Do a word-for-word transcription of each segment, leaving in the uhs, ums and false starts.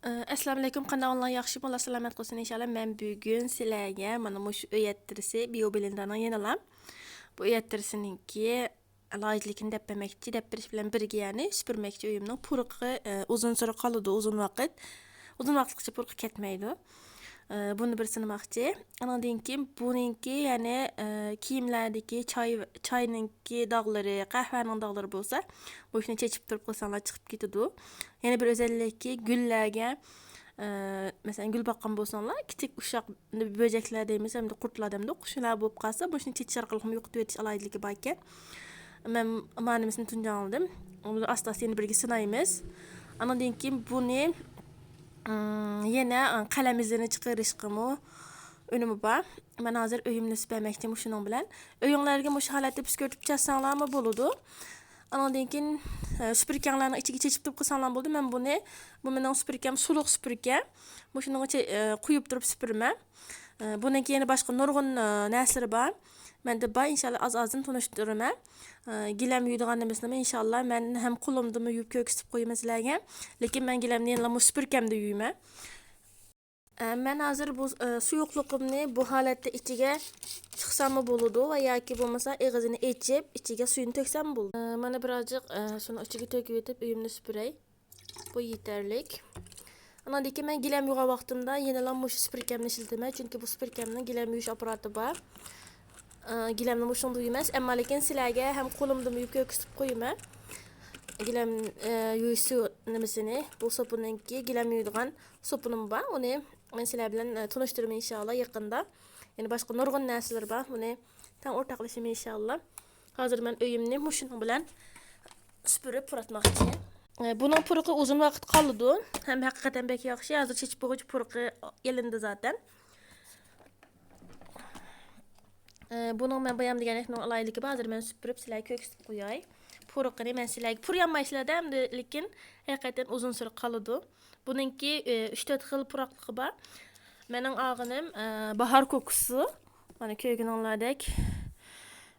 ئەسسالامۇئەلەيكۇم، قانداق ئەھۋالىڭلار، ياخشىمۇ؟ ئاللا سالامەت قىلسۇن ئىنشاللا. مەن بۈگۈن سىلەرگە مانا مۇشۇ ئۆي ئەتىرىسى، بىيو بلېندېرنىڭ يەنىلا بۇ ئۆي ئەتىرىسىنىڭكى ئالاھىدىلىكىنى دەپ بەرمەكچى، دەپ بېرىش بىلەن بىرگە، يەنى سۈپۈرمەكچى. ئۆيۈمنىڭ پۇرىقى، ئە، ئۇزۇن سۈرە قالىدۇ، ئۇزۇن ۋاقىت. ئۇزۇن ۋاقىتلىقچە پۇرىقى كەتمەيدۇ. ئە، بۇنى بىر سىنىماقچى. ئانىڭدىن كېيىن بۇنىڭكى، يەنى، ئە، كىيىملەردىكى چاي، چاينىڭكى داغلىرى، قەھۋەنىڭ داغلىرى بولسا، مۇشۇنى چېچىپ تۇرۇپ قويساڭلار چىقىپ كېتىدۇ. يەنە بىر ئۆزەللىكى گۈللەرگە، ئە، مەسىلەن، گۈل باققان بولساڭلار، كىچىك ئۇششاق بۆجەكلەر دەيمىز، ھەمدە قۇرتلار دەيمىز، شۇلار بولۇپ قالسا، مۇشۇنى چېچىش ئارقىلىقمۇ يوقىتىۋېتىش ئالاھىدىلىكى باركەن. مەن مانىمىسىنى تۇنجى ئاڭلىدىم. ئۇنى ئاستا-ئاستا يەنە بىرگە سىنايمىز. ئانىڭدىن كېيىن بۇنى، ئىم، يەنە، ئە، قەلەم ئىزىنى چىقىرىشقىمۇ ئۈنۈمى بار. مەن ھازىر ئۆيۈمنى سۈپۈرمەكچى مۇشۇنىڭ بىلەن. ئۆيۈڭلارگە مۇشۇ ھالەتتە پۈسكۈرتۈپ چاچساڭلارمۇ بولىدۇ. ئانىڭدىن كېيىن، ئە، سۈپۈركەڭلارنىڭ ئىچىگە چېچىپ تۇرۇپ قىلساڭلار بولىدۇ. مەن بۇنى، بۇ مېنىڭ سۈپۈركەم، سۇلۇق سۈپۈركە. مۇشۇنىڭغا چې-، ئە، قۇيۇپ تۇرۇپ سۈپۈرىمەن. ئە، بۇنىڭكى يەنە باشقا نۇرغۇن، ئە، نەرسىلىرى بار. مەندە بار، ئىنشاللا ئاز-ئازدىن تونۇشتۇرىمەن. ئە، گىلەم يۇيىدىغان نېمىسىنىمۇ ئىنشاللا مەن ھەم قولۇمدىمۇ يۇيۇپ كۆرسىتىپ قويىمەن سىلەرگە. لېكىن مەن گىلەمنى يەنىلا مۇشۇ سۈپۈركەمدە يۇيىمەن. ئە، مەن ھازىر بۇ، ئە، سۇيۇقلۇقۇمنى بۇ ھالەتتە ئىچىگە چىقساممۇ بولىدۇ ۋە ياكى بولمىسا ئېغىزىنى ئېچىپ ئىچىگە سۇيىنى تۆكسەممۇ بولىدۇ. ئە، مانا بىر ئازچىق، ئە، شۇنىڭ ئىچىگە تۆكۈۋېتىپ ئۆيۈمنى سۈپۈرەي. بۇ يېتەرلىك. ئاناندىن كېيىن مەن گىلەم يۇغان ۋاقتىمدا يەنىلا مۇشۇ سۈپۈركەمنى ئىشلىتىمەن، چۈنكى بۇ سۈپۈركەمنىڭ گىلەم يۇيۇش ئاپپاراتى بار. ئە، گىلەمنى مۇشۇنىڭدا يۇيىمەن، ئەمما لېكىن سىلەرگە ھەم قولۇمدىمۇ يۇيۇپ كۆرسىتىپ قويىمەن. گىلەم، ئە، يۇيۇش سۇ نېمىسىنى، بۇ سوپۇننىڭكى گىلەم يۇيىدىغان سوپۇنۇم بار، ئۇنى مەن سىلەر بىلەن، ئە، تونۇشتۇرىمەن ئىنشاللا يېقىندا. يەنە باشقا نۇرغۇن نەرسىلەر بار، بۇنى تەڭ ئورتاقلىشىمەن ئىنشاللا. ھازىر مەن ئۆيۈمنى مۇشۇنىڭ بىلەن سۈپۈرۈپ پۇراتماقچى. ئە، بۇنىڭ پۇرىقى ئۇزۇن ۋاقىت قالىدۇ ھەم ھەقىقەتەن بەك ياخشى. ھازىر چېچىپ بولغۇچە پۇرىقى ئېلىندى زاتەن. ئە، بۇنىڭ مەن بايام دېگەندەك بۇنىڭ ئالاھىدىلىكى بار. ھازىر مەن سۈپۈرۈپ سىلەرگە كۆرسىتىپ قوياي. پۇرىقىنى مەن سىلەرگە پۇرىيالمايسىلەر-دە ئەمدى، لېكىن ھەقىقەتەن ئۇزۇن سۈرە قالىدۇ. بۇنىڭكى، ئە، ئۈچ تۆت خىل پۇراقلىقى بار. مېنىڭ ئالغىنىم، ئە، باھار كوكۇسى. مانا كۆرگىنىڭلاردەك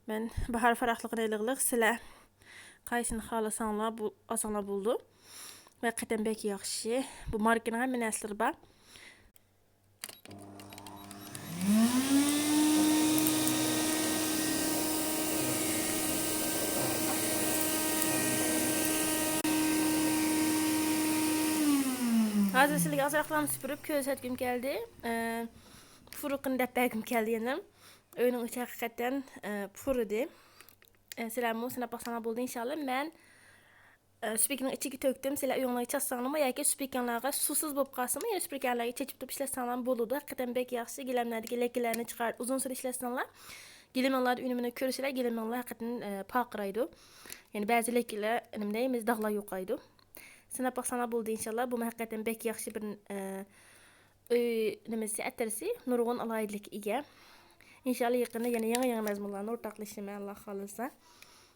مەن باھار پۇراقلىقىنى ئېلىغلىق، سىلەر قايسىنى خالىساڭلار بۇ، ئالساڭلار بولىدۇ. ھەقىقەتەن بەك ياخشى. بۇ ماركىنىڭ ھەممە نەرسىلىرى بار. ھازىر سىلەرگە ئازراقلا سۈپۈرۈپ كۆرسەتكۈم كەلدى. ئە، پۇرىقىنى دەپ بەرگۈم كەلدى يەنە. ئۆينىڭ ئىچى ھەقىقەتەن، ئە، پۇرىدى. ئە، سىلەرمۇ سىناپ باقساڭلار بولدى ئىنشاللا. مەن، ئە، سۈپۈركىنىڭ ئىچىگە تۆكتۈم. سىلەر ئۆيۈڭلارغا چاچساڭلارمۇ ياكى سۈپۈركەڭلارغا سۇسىز بولۇپ قالسىمۇ، يەنە سۈپۈركەڭلارغا چېچىپ تۇرۇپ ئىشلەتسەڭلارمۇ بولىدۇ. ھەقىقەتەن بەك ياخشى. گىلەملەردىكى لەككىلەرنى چىقارىپ ئۇزۇن سۈرە ئىشلەتسەڭلار، گىلىمىڭلاردا ئۈنۈمىنى كۆرسىلەر، گىلىمىڭلار ھەقىقەتەن، ئە، پارقىرايدۇ. يەنى بەزى لەككىلەر، نېمە دەيمىز، داغلار يوقايدۇ. سىناپ باقساڭلار بولدى ئىنشاللا. بۇمۇ ھەقىقەتەن بەك ياخشى بىر، ئە، ئۆي نېمىسى، ئەتىرىسى نۇرغۇن ئالاھىدىلىككە ئىگە. ئىنشاللا يېقىندا يەنە يېڭى-يېڭى مەزمۇنلارنى ئورتاقلىشىمەن، ئاللا خالىسا.